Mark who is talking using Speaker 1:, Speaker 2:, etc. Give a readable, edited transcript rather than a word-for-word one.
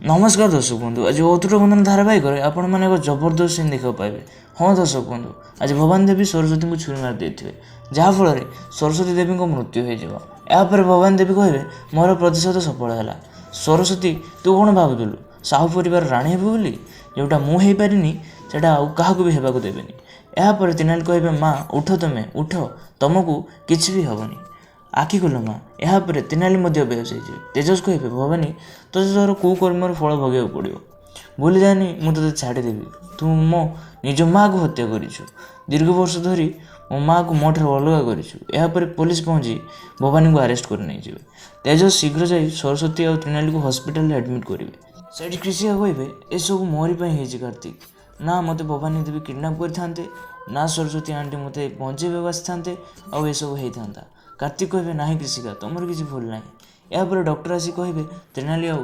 Speaker 1: ନମସ୍କାର ଦର୍ଶକ ବନ୍ଧୁ, ଆଜି ଅତୁଟ ବନ୍ଧନ ଧାରାବାହିକରେ ଆପଣମାନେ ଏକ ଜବରଦସ୍ତ ସିନ୍ ଦେଖିବାକୁ ପାଇବେ। ହଁ ଦର୍ଶକ ବନ୍ଧୁ, ଆଜି ଭବାନୀ ଦେବୀ ସରସ୍ୱତୀଙ୍କୁ ଛୁରୀ ମାରି ଦେଇଥିବେ, ଯାହାଫଳରେ ସରସ୍ୱତୀ ଦେବୀଙ୍କ ମୃତ୍ୟୁ ହୋଇଯିବ। ଏହାପରେ ଭବାନୀ ଦେବୀ କହିବେ, ମୋର ପ୍ରତିଶୋଧ ସଫଳ ହେଲା। ସରସ୍ୱତୀ, ତୁ କ'ଣ ଭାବୁଥିଲୁ ସାହୁ ପରିବାର ରାଣୀ ହେବୁ ବୋଲି? ଯେଉଁଟା ମୁଁ ହେଇପାରିନି ସେଇଟା ଆଉ କାହାକୁ ବି ହେବାକୁ ଦେବେନି। ଏହାପରେ ତିନାଲି କହିବେ, ମା ଉଠ, ତୁମେ ଉଠ, ତୁମକୁ କିଛି ବି ହେବନି, ଆଖି ଖୋଲ ମା। ଏହାପରେ ତିନାଲି ମଧ୍ୟ ବେହୋସ ହେଇଯିବେ। ତେଜସ୍ କହିବେ, ଭବାନୀ, ତୋତେ ତୋର କୁକର୍ମର ଫଳ ଭୋଗିବାକୁ ପଡ଼ିବ। ଭୁଲି ଯାନି, ମୁଁ ତୋତେ ଛାଡ଼ିଦେବି। ତୁ ମୋ ନିଜ ମାଆକୁ ହତ୍ୟା କରିଛୁ, ଦୀର୍ଘ ବର୍ଷ ଧରି ମୋ ମାଆକୁ ମୋ ଠାରୁ ଅଲଗା କରିଛୁ। ଏହାପରେ ପୋଲିସ ପହଞ୍ଚି ଭବାନୀଙ୍କୁ ଆରେଷ୍ଟ କରି ନେଇଯିବେ। ତେଜସ୍ ଶୀଘ୍ର ଯାଇ ସରସ୍ୱତୀ ଆଉ ତ୍ରିନାଲିକୁ ହସ୍ପିଟାଲରେ ଆଡ଼ମିଟ୍ କରିବେ। ସେଇଠି କ୍ରିଷିକା କହିବେ, ଏସବୁ ମୋରି ପାଇଁ ହେଇଛି କାର୍ତ୍ତିକ। ନା ମୋତେ ଭବାନୀ ଦେବୀ କିଡ଼ନାପ୍ କରିଥାନ୍ତେ, ନା ସରସ୍ୱତୀ ଆଣ୍ଟି ମୋତେ ବଞ୍ଚେଇବାକୁ ଆସିଥାନ୍ତେ, ଆଉ ଏସବୁ ହେଇଥାନ୍ତା। କାର୍ତ୍ତିକ କହିବେ, ନାହିଁ କ୍ରିଷିକା, ତୁମର କିଛି ଭୁଲ ନାହିଁ। ଏହାପରେ ଡକ୍ଟର ଆସି କହିବେ, ତ୍ରିନାଲି ଆଉ